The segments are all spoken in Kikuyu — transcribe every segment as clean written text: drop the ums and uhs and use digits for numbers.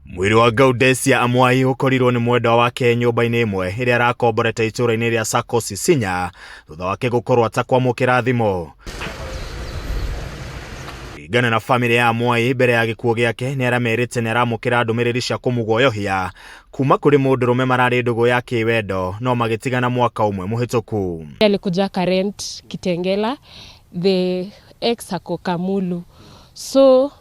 Mwĩrĩ wa Gaudesia Amwai ũkorirwo nĩ mwendwa wake nyũmba-inĩ ĩmwe ĩrĩa arakomborete itũũra-inĩ rĩa Sacco Sisinya thutha wake gũkorwo atakwamũkĩra thimũ. Kũringana na famĩlĩ ya Amwai, mbere ya gĩkuũ gĩake nĩ aramerĩte nĩ aramũkĩra ndũmĩrĩri cia kũmũguoyohia kuma kũrĩ mũndũrũme mararĩ ndũgũ ya kĩwendo no magĩtigana mwaka ũmwe mũhĩtũku. Alikuja akarent Kitengela, the ex ako Kamulu, so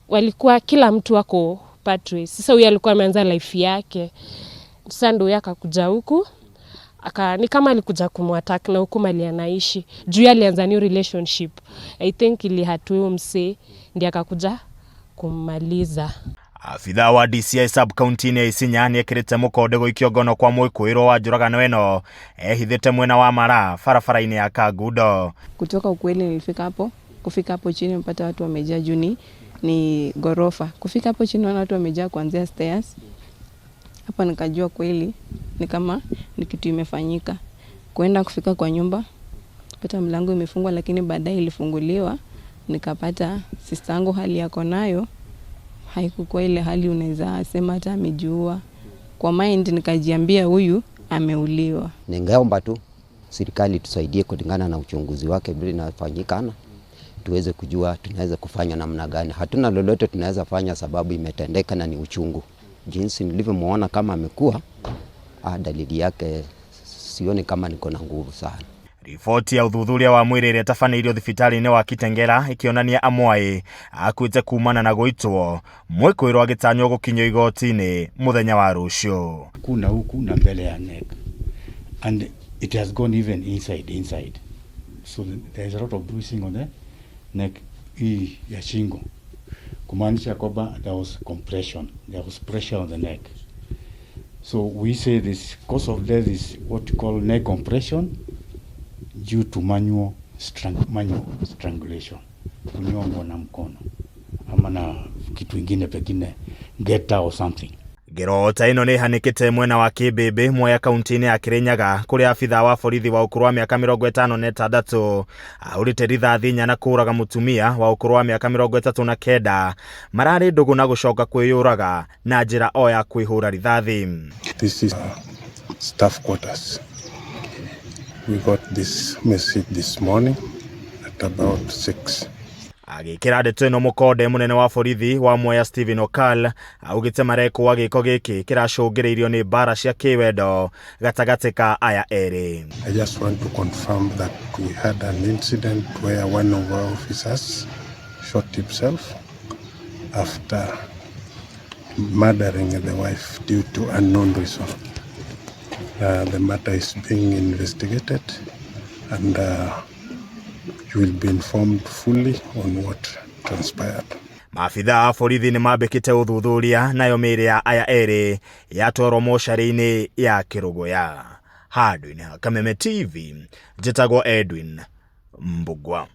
walikuwa kila mtu ako pathway. Sasa huyu alikuwa ameanza life yake, sasa ndio huyu akakuja huku aka, ni kama alikuja kumwattack na huku mali anaishi juu yeye alianza new relationship. I think ilihurt huyo msee ndiye akakuja kummaliza. Abithaa wa DCI sub county-inĩ ya Isinya nĩekĩrĩte mũkonde gũikio ngono kwa mwĩkũĩrwo wa njũragano ĩno ehithĩte mwena wa Mara barabara-inĩ ya Kangundo. Kutoka ukweli nilifika hapo, kufika hapo chini mpata watu wamejaa juu ni ghorofa. Kufika hapo chini naona watu wamejaa kuanzia stairs. Hapo nikajua kweli ni kama ni kitu imefanyika. Kuenda kufika kwa nyumba, pata mlango imefungwa, lakini baadaye ilifunguliwa, nikapata sister yangu hali yako nayo haikukuwa ile hali unaweza sema hata amejiua. Kwa mind nikajiambia huyu ameuliwa. Ningeomba tu serikali tusaidie kulingana na uchunguzi wake vile inafanyikana, tuweze kujua tunaweza kufanya namna gani. Hatuna lolote tunaweza fanya sababu imetendeka na ni uchungu. Jinsi nilivyomuona kama amekuwa, dalili yake sioni kama niko na nguvu sana. Riboti ya ũthuthuria wa mwĩrĩ ĩrĩa ĩtabanĩirio thibitarĩ-inĩ wa Kitengela ĩkĩonania Amwai akuĩte kumana na gũitwo, mwĩkũĩrwo agĩtanywo gũkinyio igoti-inĩ mũthenya wa rũciũ. Kuna huku na mbele ya neck and it has gone even inside, so there is a lot of bruising on the neck hii ya shingo, kumaanisha kwamba there was compression, there was pressure on the neck. So we say this cause of death is what we call neck compression due to manual strangulation, kunyongwa na mkono ama na kitu ingine, pengine ngeta or something. Ngero ta ĩno nĩ ĩhanĩkĩte mwena wa Kĩmbĩmbĩ, Mwea, kaunti-inĩ ya Kĩrĩnyaga, kũrĩa abithaa wa borithi wa ũkũrũ wa mĩaka 56 ahũrĩte rithathi inya na kũũraga mũtumia wa ũkũrũ wa mĩaka 39 mararĩ ndũgũ na gũcoka kwĩyũraga na njĩra o ya kwĩhũra rithathi. This is staff quarters. We got this message this morning at about 6. Agĩkĩra ndeto ĩno mũkonde, mũnene wa borithi wa Mwea Stephen Okal augĩte marekũa gĩko gĩkĩ kĩracũngĩrĩirio nĩ mbara cia kĩwendo gatagatĩ ka aya erĩ. I just want to confirm that we had an incident where one of our officers shot himself after murdering the wife due to unknown reason. The matter is being investigated and you will be informed fully on what transpired. Maabithaa a borithi nĩ mambĩkĩte ũthuthuria nayo mĩĩrĩ ya aya erĩ yatwarwo mocarĩ-inĩ ya Kĩrũgũya. Handũ-inĩ ha Kameme TV, njĩtagwo Edwin Mbugua.